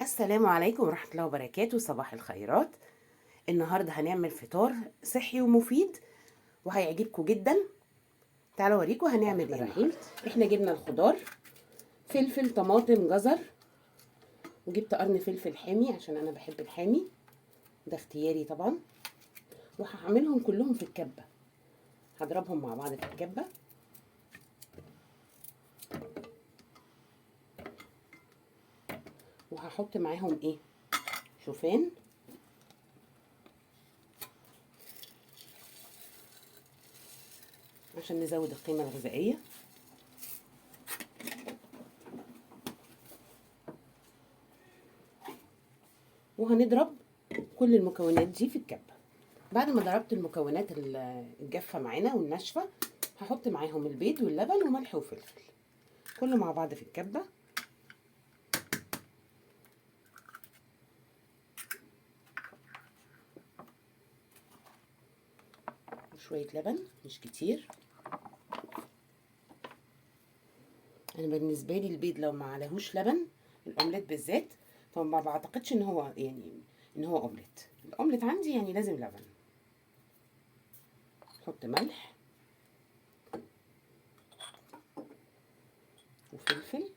السلام عليكم ورحمة الله وبركاته. صباح الخيرات. النهاردة هنعمل فطار صحي ومفيد وهيعجبكم جدا. تعالوا اوريكم هنعمل ايه الرحيم. النهاردة. احنا جبنا الخضار، فلفل، طماطم، جزر، وجبت قرن فلفل حامي عشان انا بحب الحامي، ده اختياري طبعا. وهعملهم كلهم في الكبة، هضربهم مع بعض في الكبة. وهحط معاهم ايه؟ شوفان، عشان نزود القيمة الغذائية. وهنضرب كل المكونات دي في الكبة. بعد ما ضربت المكونات الجافة معانا والناشفة، هحط معاهم البيض واللبن وملح وفلفل، كله مع بعض في الكبة. وشوية لبن، مش كتير. أنا بالنسبة لي البيض لو ما عليهوش لبن، الأومليت بالذات، فما بعتقدش إن هو أومليت. الأومليت عندي لازم لبن. أحط ملح وفلفل،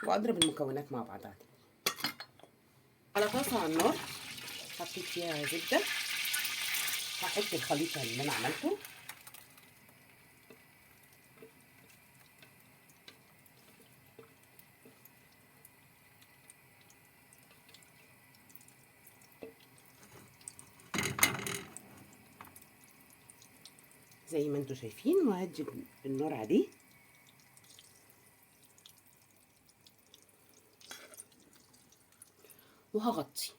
وأضرب المكونات مع بعضها تاني. على طاسة على النار حطيت فيها زبدة، هحط الخليط اللي أنا عملته. زي ما انتوا شايفين، وهدي النار عليه. وهغطي.